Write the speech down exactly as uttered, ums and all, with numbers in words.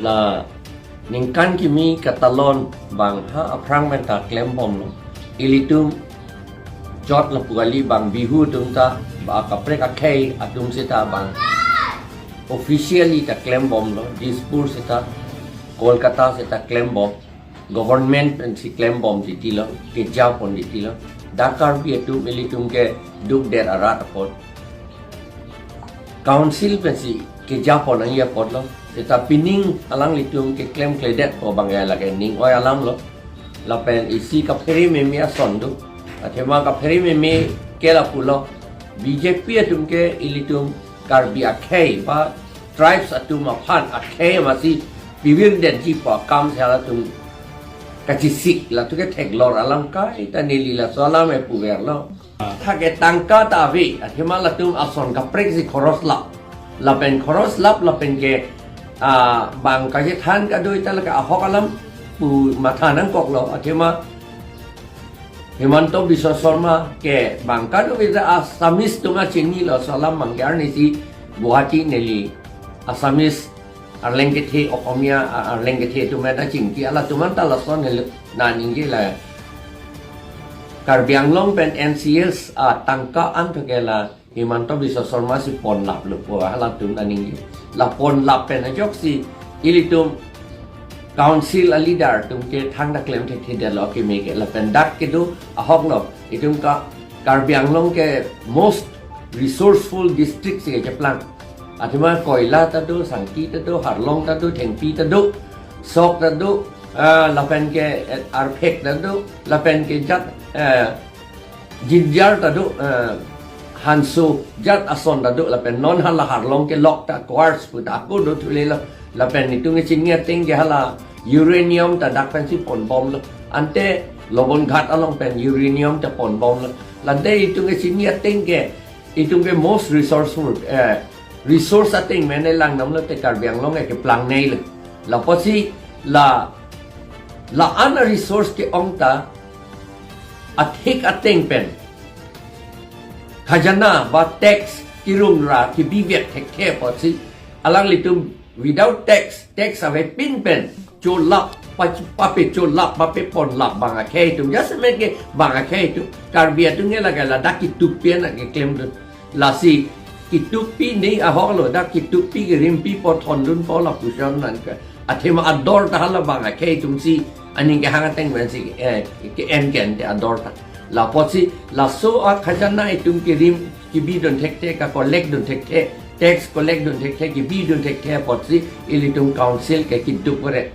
La ningkan kimi katalon bang ha aphrang pen ta klembomlo. Ilitum chot lapu kali bang Bihu atum ta ba kaprek akhei atum seta bang officially ta klembomlo. Dispur seta, Kolkata seta klembom. Government pensi klembom titilo, kejapon titilo. Dak Karbi atum ilitum keduk det arat apot Council pensi kejapon nangji apotlo. Seta pining alanglitum keklemkledetpo bang ya lake ning oi alamlo. Lapen isi kaphere meme ason do. Athema kaphere meme ke lapulo. B J P atum ke ilitum Karbi akhei ba tribes atum aphan akhei masi pivirdetji pu akam si halatum kachisik, latum ke theklor alam kaita neli laso alam e puverlo. Thak ke tangka ta ave, athema latum ason kaprek si khoros lap. Lapen khoros lap, lapen ke, ah, bang kachethan kadoi ta lake ahok alam pu matha nangkoklo, athema Himanta Biswa Sarma ke bang kadokave ta Assamese atum achinilo, laso alam bang ke arnisi Guwahati neli Assamese arleng kethe, Okhomia, a-, arleng kethe atum ta chingki, halatum anta lason helo, nangji la Karbi Anglong pen N C S atangka an to ke la Himanta Biswa Sarma si ponlaplo pu halatum nangji. La ponlap pen ajoksi ilitum Council aleader atum ke thangta klem thekthedetlo keme ke, lapen dak kedo ahoklo. Itum ka Karbi Anglong ke most resourceful district si kacheplang. Athema Koila ta do, Sangti ta do, Harlong ta do, Thengpi ta do, Sok ta do, ah, lapen ke, eh, Arphek ta do, lapen ke jat, eh, Jinjar ta do, eh, Hanso jat ason ta do, lapen non hala Harlong ke lok ta quartz pu ta ako do thulelo, lapen itum kechini ateng ke hala uranium ta dak pensi ponbomlo. Ante Lobonghat along pen uranium ta ponbomlo. Lante itum kechini ateng ke, itum ke most resourceful, eh, resource ateng mene lang namlo te Karbi Anglong ke keplang neilo. Lapotsi la, la-an a-resource ke-ong ta athik ateng pen khajana ba tax kirung ra kebivek thekthe apotsi alanglitum without tax, tax avepin pen cholap, pa-, pape cholap, pape ponlap bang akhei atum. Jasemet ke bang akhei atum, Karbi atum ke lake ladak ketukpi an ke klemdun. Lasi ketukpi ne ahoklo, dak ketukpi kerimpi po thondunpo lapuson nangke. Athema ador ta hala bang akhei atum si aning kehang ateng pensi, eh, ke-en ke-en te ador ta. Lapotsi laso akhajana itum kerim kebidun thekthe, ka-collect dun thekthe, tax collect dun thekthe, kebidun thekthe apotsi ilitum council ke keduk veret.